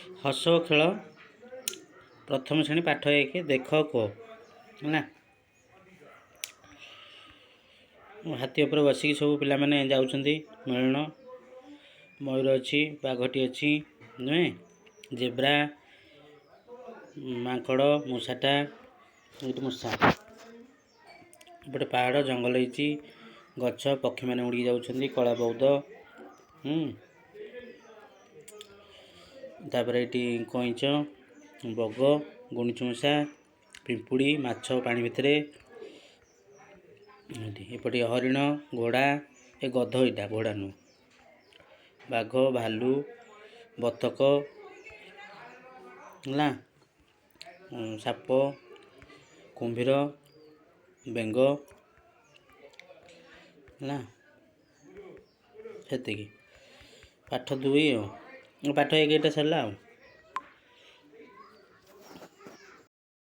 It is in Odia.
ହସ ଓ ଖେଳ, ପ୍ରଥମ ଶ୍ରେଣୀ, ପାଠ 1, ଦେଖ କୁହ। ହେଲା, ହାତୀ ଉପରେ ବସିକି ସବୁ ପିଲାମାନେ ଯାଉଛନ୍ତି ମେଳଣ। ମୟୂର ଅଛି, ବାଘଟି ଅଛି, ନୁହେଁ? ଜେବ୍ରା, ମାଙ୍କଡ଼, ମୂଷାଟା, ଏଇଠି ମୂଷା। ଏପଟେ ପାହାଡ଼ ଜଙ୍ଗଲ ହେଇଛି, ଗଛ, ପକ୍ଷୀମାନେ ଉଡ଼ିକି ଯାଉଛନ୍ତି, କଳା ବଉଦ। ତାପରେ ଏଇଠି କଇଁଚ, ବଗ, ଗୁଣ୍ଡୁଚି ମୂଷା, ପିମ୍ପୁଡ଼ି, ମାଛ ପାଣି ଭିତରେ। ଏଠି ଏପଟେ ହରିଣ, ଘୋଡ଼ା, ଏ ଗଧ, ଏଇଟା ଘୋଡ଼ା ନୁହଁ, ବାଘ, ଭାଲୁ, ବତକ ହେଲା, ସାପ, କୁମ୍ଭୀର, ବେଙ୍ଗ। ହେଲା, ସେତିକି। ପାଠ 2 ଆଉ ପାଠ 1 ଏଇଟା ସରିଲା ଆଉ।